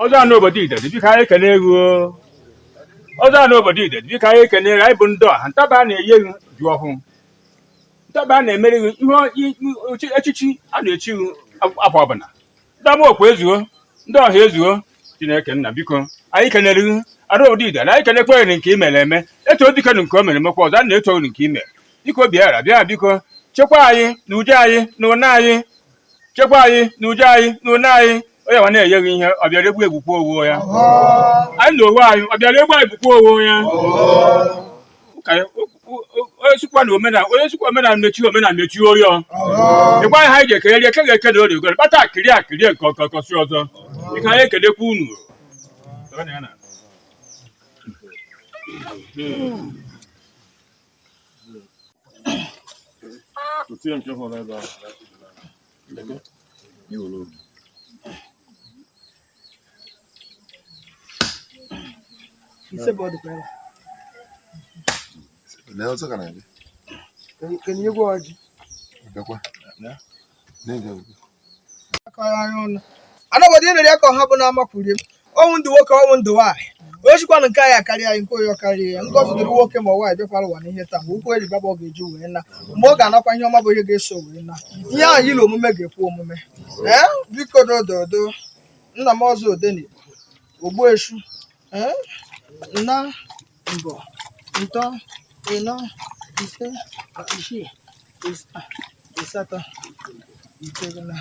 Ọzọ anụ obodo Idedi, biko anyị ekene gị o. Ọzọ anụ obodo Idedi, biko anyị ekene gị. Anyị bụ ndị ọha ntaba a na-enye gị ji ọhụụ, ntaba a na-emere gị ihe echichi a na-echi gị afọ ọbụla. Ndị amaokwu ezuo, ndị ọha ezuo. Chineke nna, biko anyị kenere gị. Arụ obodo Idedi, anyị kenekwa gị nke i mere eme. Eto dike nke o mere emekwa ọzọ, a na-eto gị nke i mere. Biko bịara bịa, biko chekwa anyị na uju anyị na ụna anyị, chekwa anyị na uju anyị na ụna anyị. Onye nwa na-enye gị ihe, ọ bịara egbu egbukwa owo ya. Anyị na owe anyị, ọ bịara egbu anyị gbukwa owo ya. Onye sikwa na omenala, onye sikwa omenala mechie omenala mechie oyi ọ ịgwa anyị ha ji ekele rie eke ga-eke na orie goro kpata akịrị akịrị nke ọkọkọsị ọzọ. Biko anyị ekelekwa unu. Ise bụ ọdụ kwere. Lee ọzọ ka na-abịa. Kenye egwu ọjị. Bịakwa. Na-ege egwu. Akọrọ anyị ụnụ. Anọbọdụ imere ya ka ọha bụ n'ama kwurie. Ọnwụ ndụ nwoke, ọnwụ ndụ nwaanyị. Onye chịkwanụ nke anyị akarịa anyị, nke onye karịa ya. Ngọzi dịrị nwoke ma nwaanyị bịakwara ụwa n'ihe taa. Mgbe ụkwụ eji baba ọ ga-eji wee na. Mgbe ọ ga-anakwa ihe ọma bụ ihe ga-eso wee na. Ihe ahụ yiri omume ga-ekwe omume. Ee, biko dododo. Nna m ọzọ Odenigbo. Ogbuesu. Ee, nna mbọ ntọ ịnọ ise isii ịsaa ịsatọ itoolu na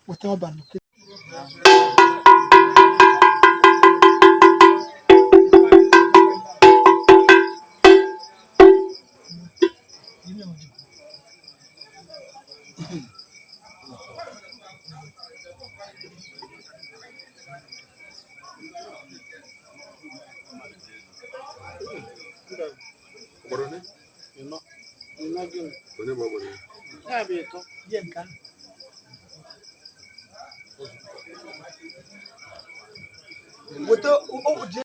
weta ọba nke. Ugboro ole? Onye bụ ogboro ya? Ihe nke ahụ. Weta ji.